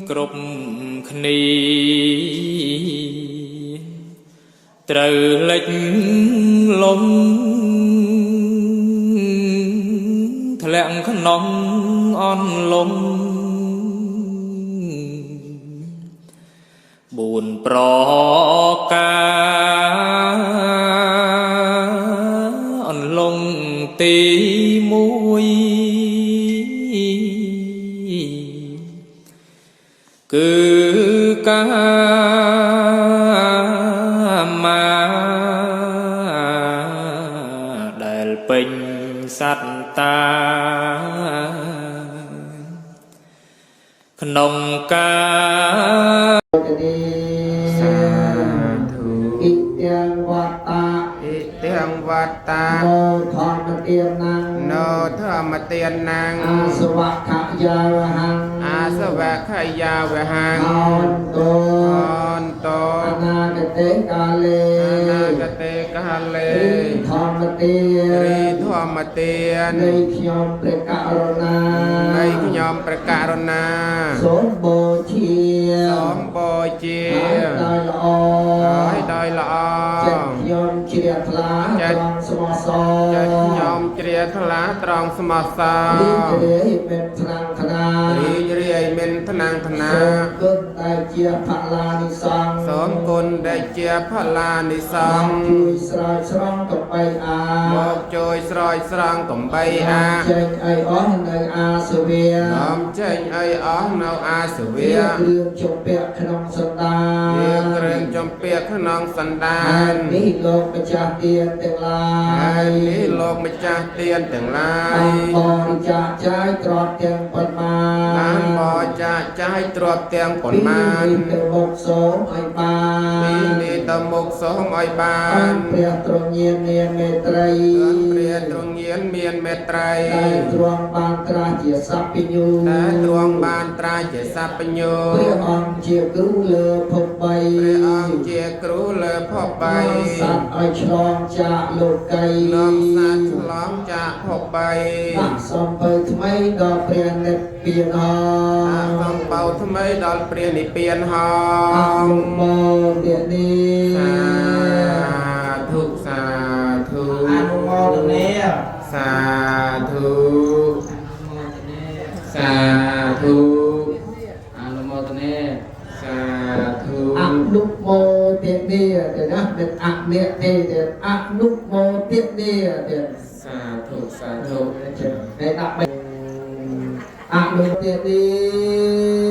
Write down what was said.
គ្រប់គ្នាត្រូវលិចលំធ្លាក់ក្នុងអន់លំបួនប្រការអន្លង់ទី1គឺកាមាដែលពេញសត្តាក្នុងកា ទេ សាធុ អិទាំងវត្តា អិទាំងវត្តា โนធម្មទានំ โนធម្មទានំ អាសវៈខយាវហੰ អាសវៈខយាវហੰ អនតោ អន្តោ អនាគតេកាលេ អនាគតេកាលេ រិធម្មទា រីធម្មទាន នៃខ្ញុំព្រះករុណា នៃខ្ញុំព្រះករុណា សូមបូជា សូមបូជា ហើយដោយល្អ ហើយដោយល្អ ចិត្តខ្ញុំជ្រះថ្លាត្រង់ស្មោះសរ ចិត្តខ្ញុំជ្រាថ្លាត្រង់ស្មោះសរ រីករាយមិនថ្នាំងថ្នា រីករាយមិនថ្នាំងថ្នា សូមគុណដែលជាផលានិសង្ឃ សូមគុណដែលជាផលានិសង្ឃ ជួយស្រោចស្រង់កំបីអា មកជួយស្រោចស្រង់កំបីអា ចេញអីអស់នៅអាសវា នាំចេញអីអស់នៅអាសវា ជាគ្រឿងជំពាក់ក្នុងសន្តាន ជាគ្រឿងចំពាក់ក្នុងសន្តាន នេះលោកម្ចាស់ទានទាំងឡា ហើយ យ នេះលោកម្ចាស់ទានទាំងឡា បា យ នបរិច្ចាគចាយទ្រព្យទាំងប៉ុន្មាន បានបរិច្ចាគចាយទ្រព្យទាំងប៉ុន្មាន ពីនេះទៅមុខសូមឲ្យបាន ពីនេះទៅមុខសូមឲ្យបា បាន នព្រះទ្រង់ញាណមានមេត្រី បានព្រះទ្រង់ញាណមានមេត្រី ដែលទ្រង់បានត្រាស់ជាសព្វញ្ញូ ដែលទ្រង់បានត្រាស់ជាសព្វញ្ញូ ព្រះអង្គជាគ្រូលើភពបី ព្រះអង្គជាគ្រូលើភពបី នាំសត្វឲ្យឆ្លងចាកលោកី នាំសត្វឆ្លងចាកភពបី ដាក់សំពៅថ្មីដល់ព្រះនិព្វានហ ដាក់សំពៅថ្មីដល់ព្រះនិព្វានហ អ ង នុមោទនី សាធុសាធុ អនុមោទនា សាធុសាធុ អនុមោទនា សាធុ អនុមោទនីទេណាមិនអនិទេទេអនុមោទនីទេ សាធុសាធុ តែដាក់អនុមោទនី